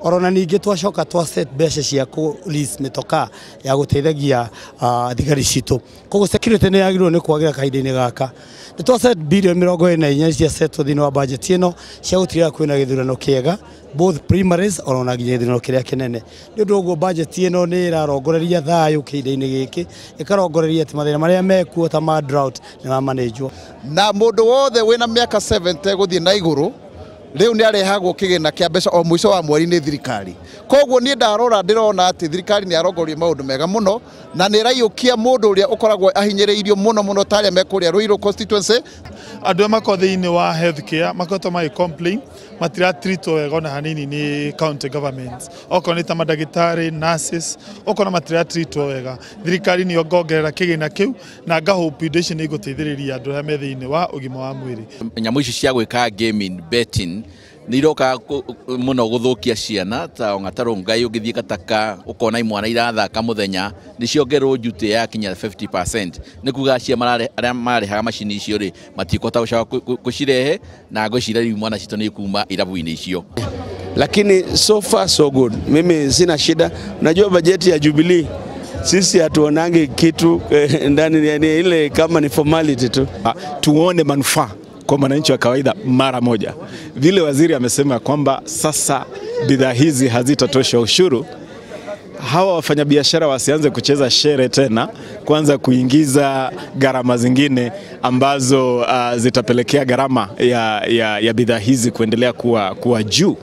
Orona ningĩ twacoka twa set mbeca cia kũ lease mĩtokaa ya gũteithagia thigari citũ. Koguo security nĩ yagĩrĩirwo nĩ kwagĩra kahinda-inĩ gaka. Nĩ twa set bilioni 24 cia setwo thĩinĩ wa budget ĩno cia gũtigĩrĩra kwĩna gĩthurano kĩega, both primaries orona nginya gĩthurano kĩrĩa kĩnene. Nĩ ũndũ ũguo budget ĩno nĩ ĩrarongoreria thayũ kĩhinda-inĩ gĩkĩ, ĩkarongoreria atĩ mathĩna marĩa mekuo ta ma drought nĩ mamanĩnjwo. Na mũndũ wothe wĩna mĩaka 70 gũthiĩ na igũrũ rĩu nĩ arehagwo kĩgĩna kĩa mbeca o mũico wa mweri nĩ thirikari. Koguo niĩ ndarora ndĩrona atĩ thirikari nĩ yarongoria maũndũ mega mũno na nĩ ĩraiyũkia mũndũ ũrĩa ũkoragwo ahinyĩrĩirio mũno mũno ta arĩa me kũrĩa Ruiru constituency. Andũ arĩa makoragwo thĩinĩ wa healthcare makoretwo magĩ complain matiratreatwo wega ona hanini nĩ county governments, okorwo nĩ ta mandagĩtarĩ, nurses, okorwo matiratreatwo wega. Thirikari nĩ yongongerera kĩgĩna kĩu na ngahope indo ici nĩ igũteithĩrĩria andũ arĩa me thĩinĩ wa ũgima wa mwĩrĩ. Nyamũ ici cia gwĩka gaming, betting nĩ iroka mũno gũthũkia ciana ta Ong'ata Rongai, ũngĩthiĩ Gataka ũkona imwana irathaka mũthenya nĩ ciongererwo duty ya kinya 50%, nĩ kuga acio arĩa marĩhaga macini icio rĩ matikũhota gũcoka gũcirehe, na ngwĩciria rĩu imwana citũ nĩ ikuma irabu-inĩ icio. Lakini so far so good, mimi sina shida. Unajua bajeti ya Jubilee sisi hatuonangi kitu ndani, yani ile kama ni formality tu. Tuone manufaa kwa mwananchi wa kawaida mara moja. Vile waziri amesema kwamba sasa bidhaa hizi hazitatosha ushuru, hawa wafanyabiashara wasianze kucheza shere tena, kwanza kuingiza gharama zingine ambazo zitapelekea gharama ya bidhaa hizi kuendelea kuwa juu.